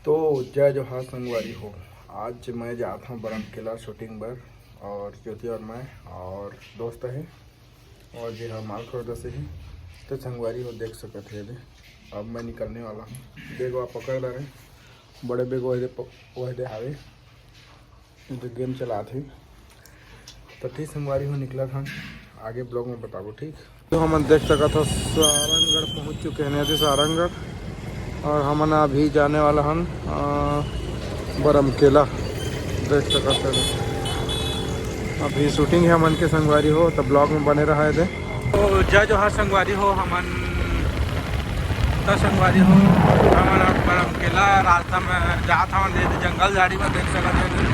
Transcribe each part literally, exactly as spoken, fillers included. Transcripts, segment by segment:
तो जय जोहार संगवारी हो, आज मैं जात हूँ बरमकेला shooting बर, और ज्योति और मैं और दोस्त है, और जे हम मालखोर दस ही। तो संगवारी हो, देख सकत है दे, अब मैं निकलने वाला हूँ। बेगवा पकड़ डारे, बड़े बेग वही दे प-, वही दे हावे। जो game चलात हे। तो ठीक संगवारी हो, निकलत हन, आगे vlog में बताबो, ठीक। तो हमन देख सकत हो सारंगढ़ पहुंच चुके हैं, ये सारंगढ़, और हमन अभी जाने वाला हन, अ, बरमकेला। देख सकत हो अभी shooting है हमन के संगवारी हो, तो vlog में बने रहा है दे। तो जय जोहार संगवारी हो, हमन तो संगवारी हो, हमन अब बरमकेला रास्ता में जात हवन, ये जंगल झाड़ी में देख सकत हो।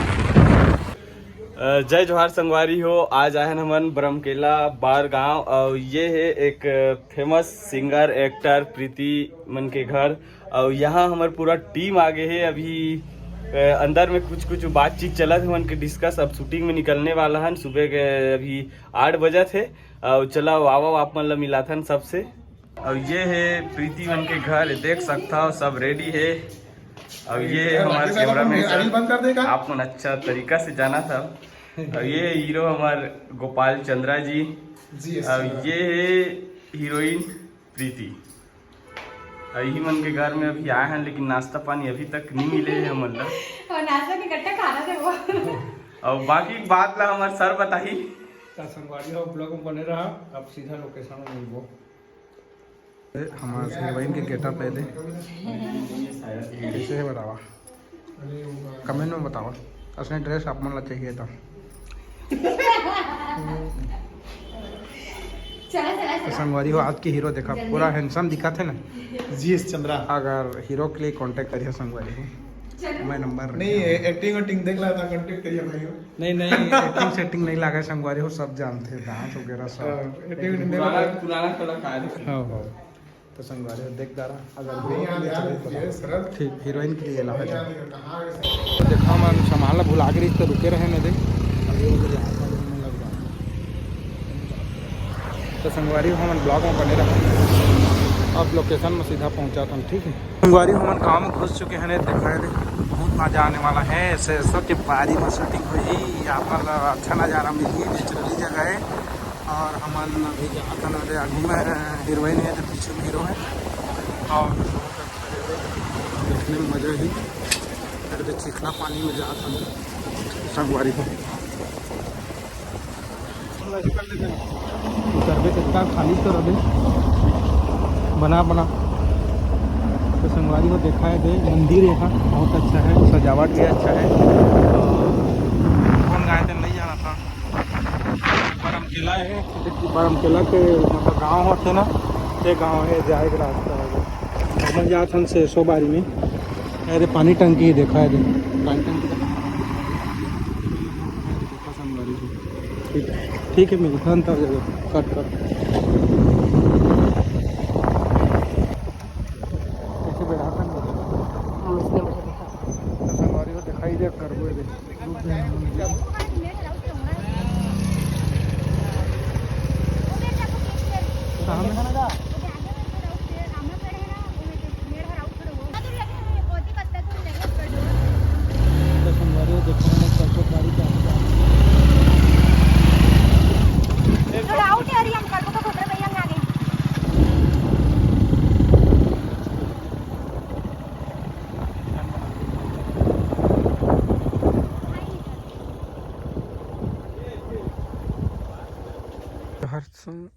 अ, जय जोहार संगवारी हो, आज आए हन हमन बरमकेला बार गांव, और ये है एक famous singer actor प्रीति मन के घर, और यहाँ हमर पूरा team आगे है। अभी, अ, अंदर में कुछ कुछ बातचीत चलत है मन के discuss। अब shooting में निकलने वाला हन, सुबह के अभी आठ बजत है। और चला, आओ, आप मन ला मिलाथन सबसे। और ये है प्रीति मन के घर, देख सकता हो, सब ready है। और ये है हमारे cameraman sir, आप मन अच्छा तरीका से जाना था। और ये है hero हमार गोपाल चंद्रा जी। जी, yes, और sir। ये है heroine प्रीति। और यही मन के घर में अभी आए हैं, लेकिन नाश्ता पानी अभी तक नहीं मिले है हमन ला। और नाश्ता नहीं, इकट्ठा खाना थे वो। और बाकी बात ला हमार sir बताही। तो संगवारी हो, vlog में बने रहा, अब सीधा location में मिलबो। ए, हमार heroine के getup है दे। कैसे है बतावा? Comment में बतावा। असने dress आप मन ला चाहिए तो। चला, चला, तो चला। संगवारी हो, आज के hero देखा, पूरा handsome दिखत है ना? जी, चंद्रा। अगर hero के लिए contact करिए संगवारी हो, चलो। मैं number नहीं, रखा हूँ। Acting वैक्टिंग देख ला था, contact करिए भाई हो। नहीं, नहीं, acting सेटिंग नहीं लगा संगवारी हो, सब जानते हैं, dance वगैरह सब। हाँ, acting वैक्टिंग देख ला। पुराना, पुराना कलाकार। हाँ, हाँ। तो संगवारी हो, देख डारा, अगर नहीं, heroine के लिए यार, चले तो ये शरद। ठीक, heroine के लिए ला है। तो देखा, मन सामान ला भुला के रही, तो रुके रहे ना दे। अभी वो तो यहाँ पर लग रहा। तो संगवारी हो, हमन vlog में बने रहा, अब location में सीधा पहुँचा था, ठीक है। संगवारी हो, हमन गाँव में घुस चुके हैं, देखा है, बहुत मजा आने वाला है। सरसों के बारी में shooting हुई, यहाँ पर अच्छा नज़ारा मिली, naturally जगह है। और हमन अभी जात हन, अरे आगू में heroine है, तो पीछे में hero है। और देखने में मजा ही, अरे तो चिखला पानी में जात हन संगवारी हो। उतरबे कितना खाली तो रहे, बना बना। तो संगवारी हो, देखा है दे, मंदिर यहाँ बहुत अच्छा है, सजावट भी अच्छा है। और कौन गाय तो नहीं जाना था। बरमकेला है, बरमकेला के मतलब गांव होथे ना, ते गांव है, जाए के रास्ता है। हमन जात हन सरसों बारी में। अरे पानी टंकी ही देखा है, पानी टंकी देखा संगवारी जी। ठीक, ठीक है, मिलथन तब जगह कट कट। कैसे बैठा था? हाँ, इसमें बैठा था। तो संगवारी हो, दिखाई दे करबो दे। थोड़ा आउट है, अरे हम करबो तो घुघरा भैया में आ गए। हर संग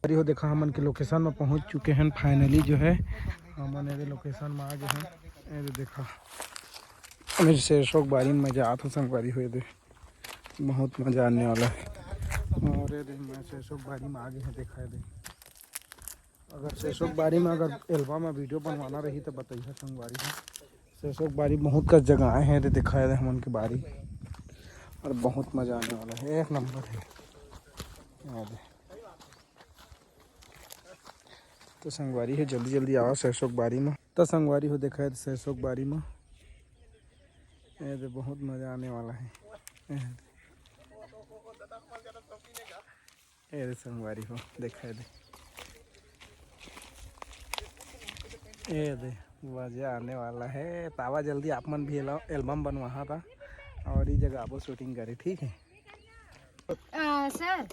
अरे हो देखा, हमन के location में पहुंच चुके हैं finally, जो है हमन एदे location में आ गए हैं। एदे देखा, हमन सरसों के बारी में जात हन संगवारी हो, एदे बहुत मजा आने वाला है। और एदे मैं सरसों के बारी में आ गए हैं, देखा एदे। अगर सरसों के बारी में अगर album में video बनवाना रही तो बताइए संगवारी हो। सरसों के बारी बहुत का जगह आए हैं, एदे देखा एदे हमन के बारी, और बहुत मजा आने वाला है, एक नंबर है। एदे तो संगवारी हो, जल्दी जल्दी आवा सरसों के बारी में। तो संगवारी हो, देखा है सरसों के बारी में, ये तो बहुत मजा आने वाला है। ये दे। ये दे संगवारी हो, देखा है दे। ये दे। मजा आने वाला है। तावा जल्दी आप मन भी एल-, एल्बम बनवाहा था और ये जगह आपो शूटिंग करे, ठीक है? आ, सर,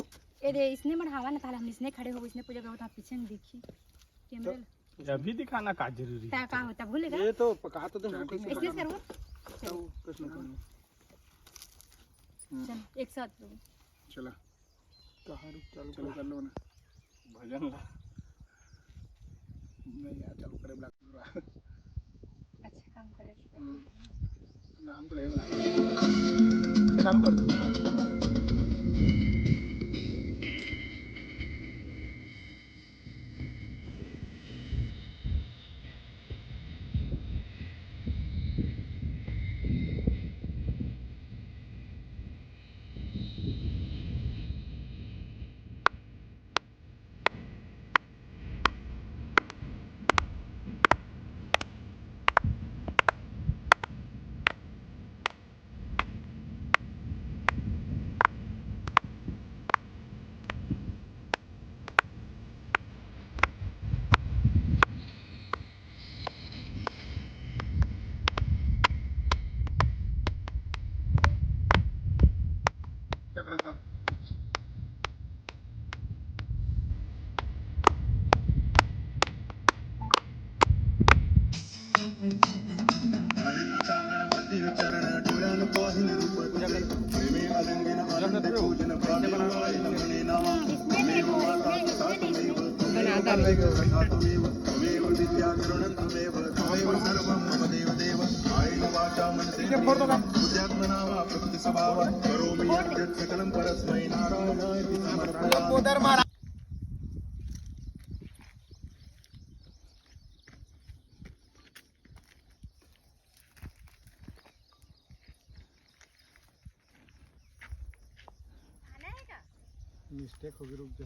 ये दे, इसने मढ़ावा ना, ताहले हम इसने खड़े हो, इसने पूजा करो, तो आप पीछे में देखिए कैमरा। तो ये अभी दिखाना का जरूरी है? का होता भूलेगा? ये तो पका तो दे, इसने सर वो। चलो, कुछ नहीं करना। हम्म। चल, एक साथ लो। चला। कहाँ रुक, चालू चला। कर लो ना। भजन ला। नहीं यार, चालू करे ब्लॉग पूरा। अच्छा काम करे। हम्म। नाम तो लेना। चालू कर दो। मिस्टेक होगी, रुक जा।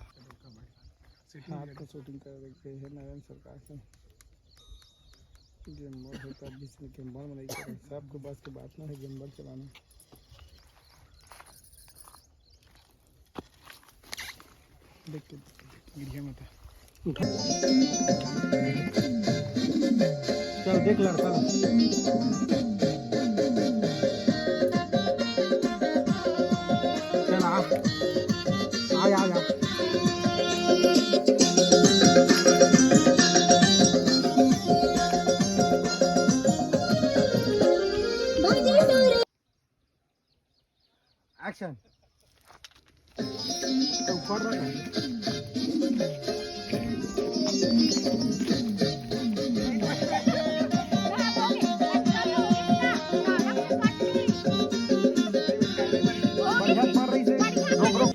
रात को शूटिंग कर रखे हैं नारायण सरकार से। गिम्बल होता, बीच में गिम्बल में नहीं करे। सबको बस की बात ना है गिम्बल चलाना। देख के, देख के, देख के, गिरिया मत। उठा। चल, देख लड़का। चल, आ। आ, आ, आ। एक्शन। ऊपर रख। बढ़िया पड़ रही से। रुक, रुक।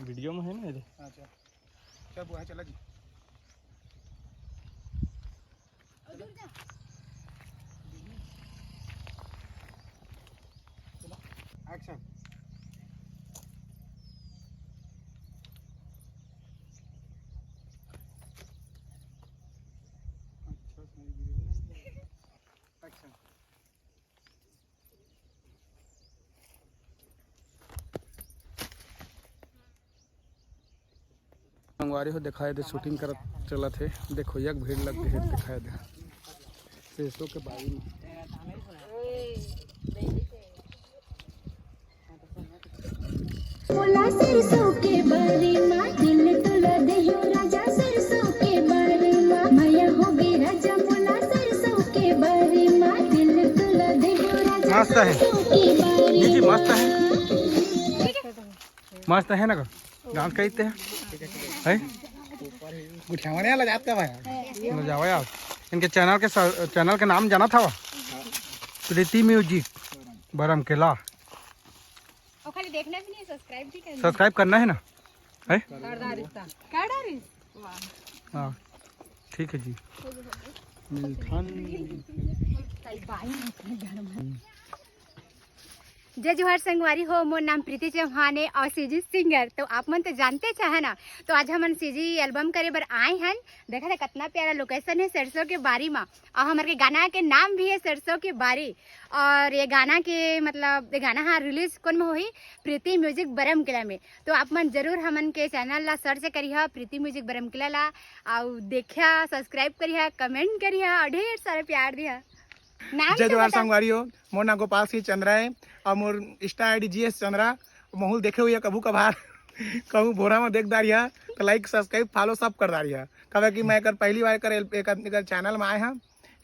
वीडियो में है ना ये? अच्छा। चल, बुआ, चला जी। एक्शन। अच्छा, सही वीडियो। एक्शन। संगवारी हो, दिखाई दे, शूटिंग करत चलत हे। देखो, एक भीड़ लग गई है, दिखाई दे। सरसों के बारी में। मोला सरसों के बारी मा, दिल तुला देहू राजा सरसों के बारी मा। मया हो गे राजा मोला सरसों के बारी मा, दिल तुला देहू राजा मस्त है। सरसों के बारी जी, जी, मस्त है। मा। मस्त है ना? गाँव का इतने है। गुठियावाड़े वाला जात का भाई। न जाओ यार। इनके चैनल के सा-, चैनल के नाम जाना था वा? प्रीति म्यूजिक बरम केला। और खाली देखना भी नहीं है, सब्सक्राइब भी करना है। सब्सक्राइब करना है ना? है? करदारी। करदारी। वाह। हाँ, ठीक है जी। मिलथन। कल बाई घर में। जय जोहार संगवारी हो, मोर नाम प्रीति चौहान हे अउ सीजी सिंगर तो आप मन तो जानते चाहे ना। तो आज हमन सीजी एल्बम करे बर आए हन। देखा था कितना प्यारा लोकेशन है सरसों के बारी मा, अउ हमर के गाना के नाम भी है सरसों के बारी। और ये गाना के मतलब ये गाना हा रिलीज कौन में होही? प्रीति म्यूजिक बरम किला में। तो आप मन जरूर हमन के चैनल ला सर्च करिहा प्रीति म्यूजिक बरम किला ला, अउ देखिया, सब्सक्राइब करिहा, कमेंट करिहा और ढेर सारा प्यार दिहा। नाम जय तो जोहार बता। संगवारी हो, मोर नाम गोपाल सिंह चंद्रा है और मोर इंस्टा आईडी जीएस चंद्रा। महूल देखे हुए कभू कभार कहूँ भोरा में देख डारिया तो लाइक सब्सक्राइब फॉलो सब कर डारिया। काबर कि मैं एकर पहली बार एकर एकर, एकर चैनल में आए हैं,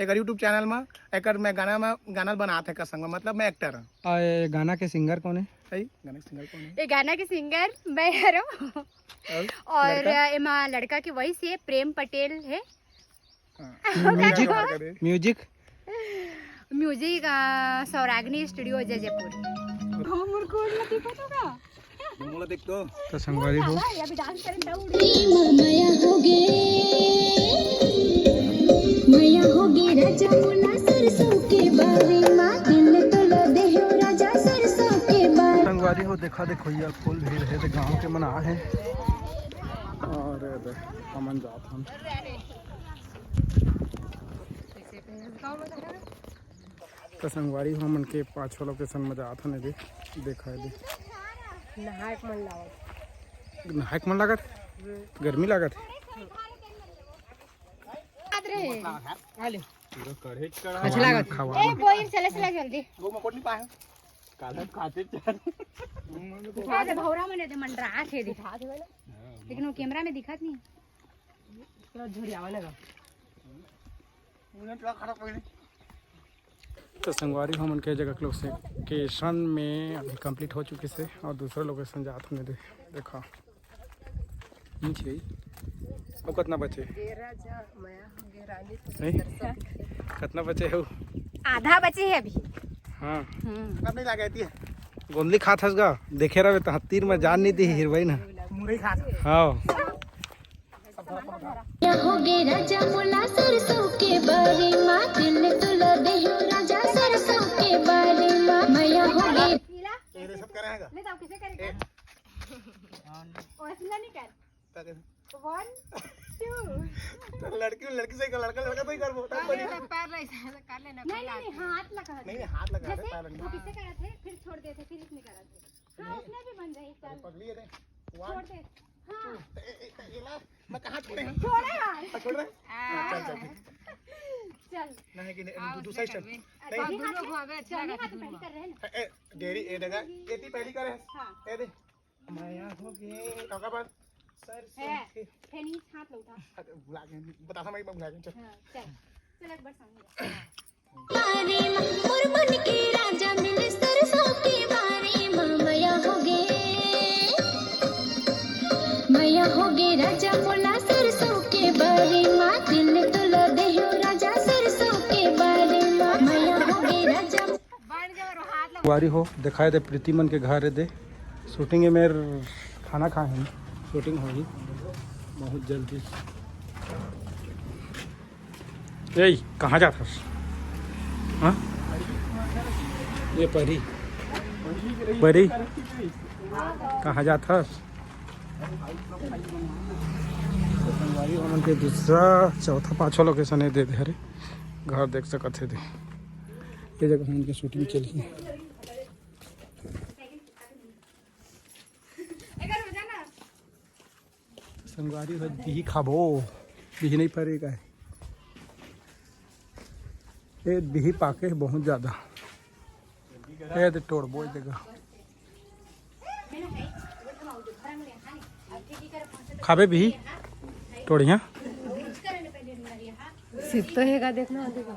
एकर यूट्यूब चैनल में। एकर मैं गाना में गाना बनात है एकर संग में, मतलब मैं एक्टर हूँ। आ, ये गाना के सिंगर कौन है? सही, गाना के सिंगर कौन है? ये गाना के सिंगर मैं हरो। और और लड़का? एमा लड़का के वही से प्रेम पटेल है। हाँ। म्यूजिक? म्यूजिक? म्यूजिक, आ, सौरागनी स्टूडियो जयपुर। हमर कोड ला दिखत होगा। मोला देख तो। तो संगवारी हो। अभी डांस करें तो उड़। मया होगे, मया होगे राजा मोला सरसों के बारी मा, दिल तोला देहो राजा सरसों के बारी। संगवारी हो, देखा देखो यार, फुल भीड़ है, तो गांव के मन आ है। और हमन जात हन। तो संगवारी हो, हमन के पाछो लोकेशन में जात हन, दे देखा दे। नहायक मन लागत। नहायक मन लागत? गर्मी लागत? याद रहे। आ ले। पूरा कढ़े कढ़ा। अच्छा लागत। खावा। ए, बोइर, चले, चले जल्दी। वो मकोट नहीं पाए। काला खाते चल। उठा दे, भौरा मने दे, मंडरा के दे। लेकिन वो कैमरा में दिखत नहीं। पूरा झुरियावा लगा। उन्हें क्या खराब पहले। तो संगवारी, हमन के जगह लोकेशन में अभी कंप्लीट हो चुकी से और दूसरा लोकेशन जात हन दे। देखा नीचे ही। अब कितना बचे? गेरा जा, मया हो गे रानी, नहीं? सरसों के खेत। कितना बचे हो? आधा बचे है अभी। हाँ। हम्म। अब नहीं लगा थी। गोंदली खात हस गा, देखे रहे तो तीर में जान नहीं दी हीरोइन। मुरई खात। हाँ। मया होगे राजा मोला सरसों के बारी मा, दिल तुला देहो राजा सरसों के बारी मा, मया होगे। ये रे सब करे हैं का? ले जाओ, किसे करेगा? ए। और ऐसे नहीं कर। क्या करे? One, two। तो लड़की लड़की से कर, लड़का लड़का तो ही कर वो, अरे, पैर ले, ऐसे कर लेना, नहीं, कोई नहीं, बात नहीं, नहीं। हाथ लगा दे। नहीं, नहीं, हाथ लगा दे, जैसे पैर नहीं। वो किसे करा थे, फिर छोड़ देते, फिर इसने करा थे। हाँ, नहीं। उसने भी बन जाए, अरे, चल। पगली है रे। One, छोड़ दे। हाँ। two। ए, ए, ए, ये ला, मैं कहाँ छोड़े हैं? छोड़े यार। हाँ, छोड़ रहे हैं? हाँ। हाँ, चल, चल, ठीक। चल। नहीं, कि नहीं, हाँ, दू-, दूसरा उसने step। कर दे। नहीं। अभी दोनों हाथ को अबे अच्छा दोनों लगा हाथ दे, ऊपर ही कर रहे हैं ना। ए, ए, गेरी, ए, देखा, ये ती पहली करे। हाँ। ए, दे। मया होगे। काका बस। सरसों है। के। फेनी हाथ लो उठा। अरे, भुला गए, बताता मैं, मैं भुला गया, चल। हाँ, चल। चल, एक बार सामने। बारी मा, मोर मन के राजा मिले सरसों के बारी मा, मया होगे। मया होगे राजा मोला सरसों के बारी मा, दिल तुला देहो राजा सरसों के बारी मा, मया होगे राजा। वारी हो, दिखाए दे प्रीति मन के घर दे। शूटिंग है मेर, खाना खाए हैं, शूटिंग होही बहुत जल्दी। ए, कहाँ जात हस? हाँ? ये परी, परी, कहाँ जात हस? संगवारी हो, हमन के दूसरा, चौथा, पांचवा लोकेशन है दे, दे हरे घर देख सकत है दे। ये जगह हमन के शूटिंग चलही। संगवारी हो, बिही खाबो, बिही नहीं परे का है। ए, बिही पाके है बहुत ज्यादा। ए, दे तोड़बो, ए, देखा। खाबे बिही? तोड़िया। सिद्ध तो हेगा, देखना, देखो।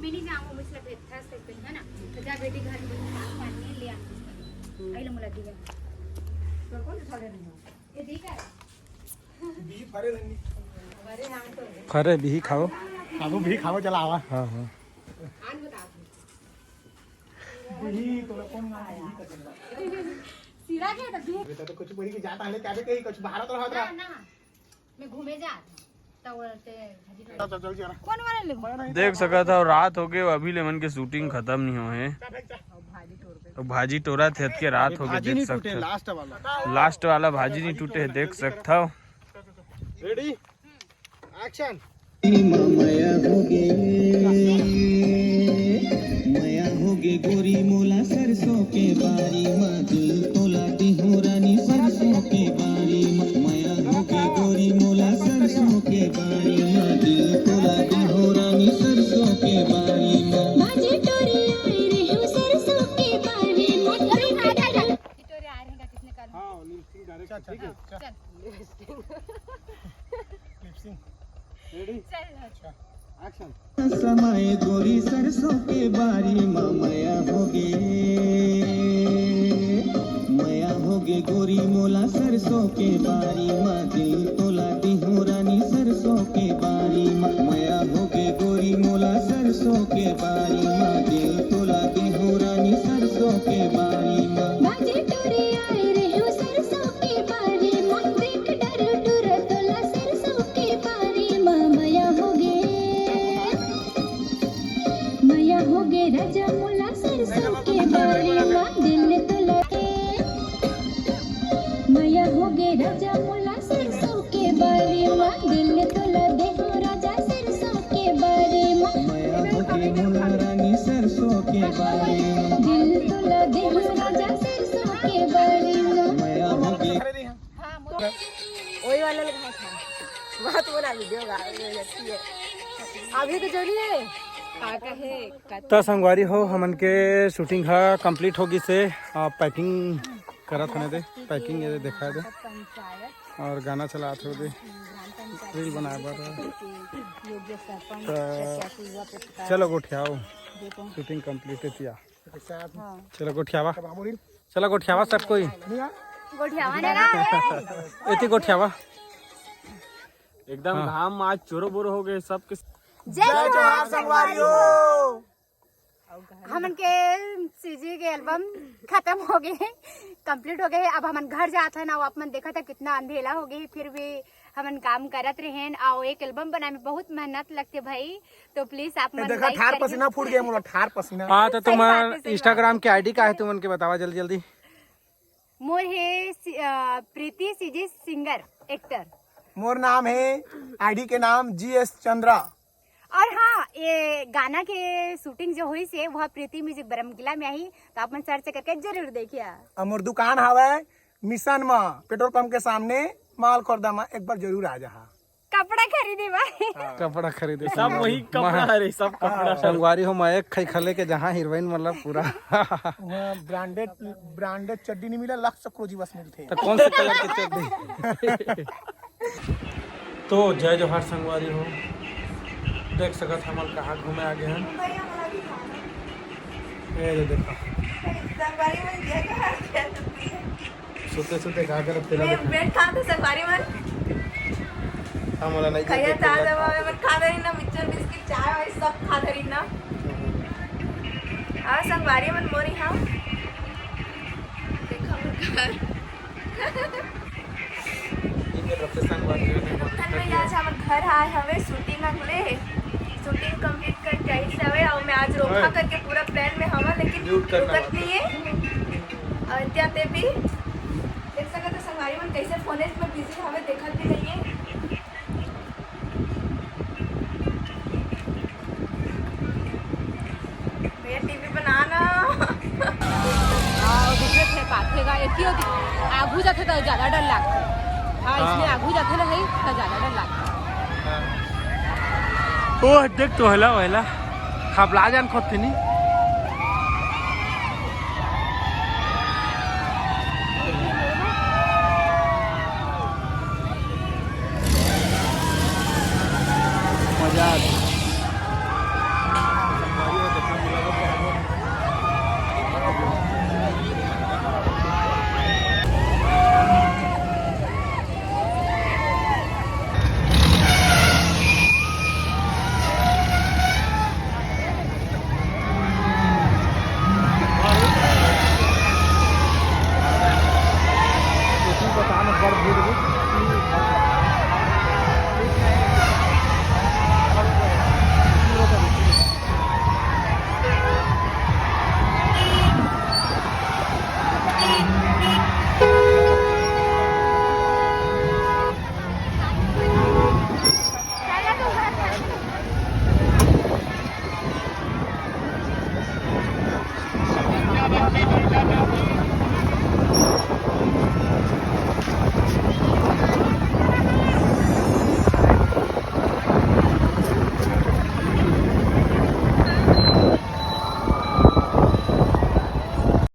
मिनी जाऊँ, मुझसे भेजता है, तो कहीं, है ना? तो जा बेटी, घर में साफ पानी ले आ। आई लो, मुला दिया। ये दी का? फरे बिही खाओ। खाबो बिही खाओ, चला आवा। हाँ, हाँ। बिही तोला कौन गाना बिही का चलता? सिरा के तो बिही। बेटा तो कुछ बोली कि जाता है, क्या भी कहीं कुछ बाहर तो रहता। ना, ना। मैं घूमे जात हूँ। कौन वाला लेबो? देख सकत हव, रात हो गए, अभी ले मन के शूटिंग खत्म नहीं होए। तो भाजी टोरा थे, अतके रात हो गए, भाजी देख नहीं सकत टूटे, हव। लास्ट वाला। लास्ट वाला भाजी नहीं टूटे, देख सकत हव। Ready, action. मया होगे, मया होगे गोरी मोला सरसों के बारी म, दिल तोला दिहूं रानी सरसों के बारी म। मया होगे गोरी मोला सरसों के बारी म, दिल तोला दिहूं रानी सरसों के बारी म। भाजी टोरे आए रहे सरसों के बारी म। भाजी टोरे आ रहे हैं, किसने कहा? हाँ, लिप सिंक डायरेक्ट, अच्छा, ठीक है? हाँ, चल। Lip sync. रेडी? चल। अच्छा। एक्शन। समाए गोरी सरसों के बारी म, मया होगे, मया होगे गोरी मोला सरसों के बारी म, दिल तोला दिहूं रानी सरसों के बारी म। मया होगे गोरी मोला सरसों के बारी म, दिल तोला दिहूं रानी सरसों के बारी म। भाजी टोरे आए रहे सरसों के बारी म, देख डर डुर तोला सरसों के बारी म। मया होगे, मया होगे राजा मोला सरसों के बारी म, दिल तोला के। मया होगे राजा मोला सरसों के बारी म, दिल तोला देहूं राजा सरसों के बारी म। मया होगे मोला रानी सरसों के बारी म। दिल तोला देहूं राजा सरसों के बारी म। मया होगे। हाँ, वही वाला लगा था। बात बोला वीडियो का, ये अच्छी है। अभी तो जो नहीं है, का कहे, का तो संगवारी हो, हमन के शूटिंग ह कंप्लीट हो गिस हे। आ, पैकिंग करत हन दे, पैकिंग ये देखा दे। पंचायत और गाना चलात हो दे, ग्राम पंचायत रील बनाए बर। के योग्य सरपंच, त प्रत्याशी हुआ पत्रकार। चलो गोठियाओ, देखो। शूटिंग कंप्लीट है तिया। हाँ। चलो गोठियावा, चलो गोठियावा सब कोई। गोठियावा ने रा। एती गोठियावा। एकदम हाँ। घाम आज चोरो बोरो हो गए सबके। जय जोहार संगवारी हो। हमन के सीजी के एल्बम खत्म हो गए, कंप्लीट हो गए। अब हमन घर जात हन, अउ आप मन देखत ह कितना अंधेला हो गए, फिर भी हमन काम करत रहेन। अउ एक एल्बम बनाए में बहुत मेहनत लगथे भाई, तो प्लीज आप ए, मन देखा, like ठार करके पसीना फूट गया मोला, ठार पसीना। हाँ, तो सही तुमन बात है, सही इंस्टाग्राम बात है। के आईडी का है, तुमन के बतावा जल्दी जल्दी। मोर हे सि-, अ, प्रीति सीजी सिंगर, एक्टर। मोर नाम है, आईडी के नाम जीएस चंद्रा। और हाँ, ये गाना के शूटिंग जो हुई से, वह प्रीति म्यूजिक बरमगिला में ही, तो आप मन सर्च करके जरूर देखिए। और मोर दुकान हवै मिशन म, पेट्रोल पंप के सामने, माल खोरदा म, एक बार जरूर आ जाहा। कपड़ा खरीदे भाई। हाँ। कपड़ा खरीदे सब संगवारी। वही कपड़ा महा-, हरे, सब कपड़ा हरे। संगवारी हो, मैं एक खई खले के जहाँ हीरोइन मतलब पूरा। वहाँ ब्रांडेड, ब्रांडेड चड्डी नहीं मिला, लक्स क्रोजी बस मिलते हैं। तो कौन से कलर की चड्डी? तो जय जोहार संगवारी हो, देख सकत हमन कहाँ घूमे आ गए हैं। ये जो देखो। संगवारी मन जय जोहार। सुते सुते का करब तेला मैं देखा। ब्रेड खात हे संगवारी मन। हम वाला नहीं खाया खाते, चाह तेला जमा खाते। में मन खा धरी ना, मिक्सचर बिस्किट चाय वाय सब खा धरी ना। आ संगवारी मन मोर यहाँ। देखा मोर घर। इनके तरफ से संगवारी मन मोर घर में। आज हमर घर आए हवे शूटिंग अगले। शूटिंग कंप्लीट करके आई से हवे और मैं आज रोखा ओए। करके पूरा प्लान में हवा लेकिन म्यूट करना रुकत बात नहीं है। और इतना ते भी देख सकत हो संगवारी मन कैसे फोन में बिजी हवे, देखत भी नहीं है। भैया टीवी बना ना। हाँ, दिखत हे, पाथे गा, एती ओती आगू जाथे त ज्यादा डर लागथे। हाँ, हाँ। इसने आगू जाथे ना, है, त ज्यादा डर लागथे। ओह, देख तो हला, वहला। खपला जान खोदथे नी।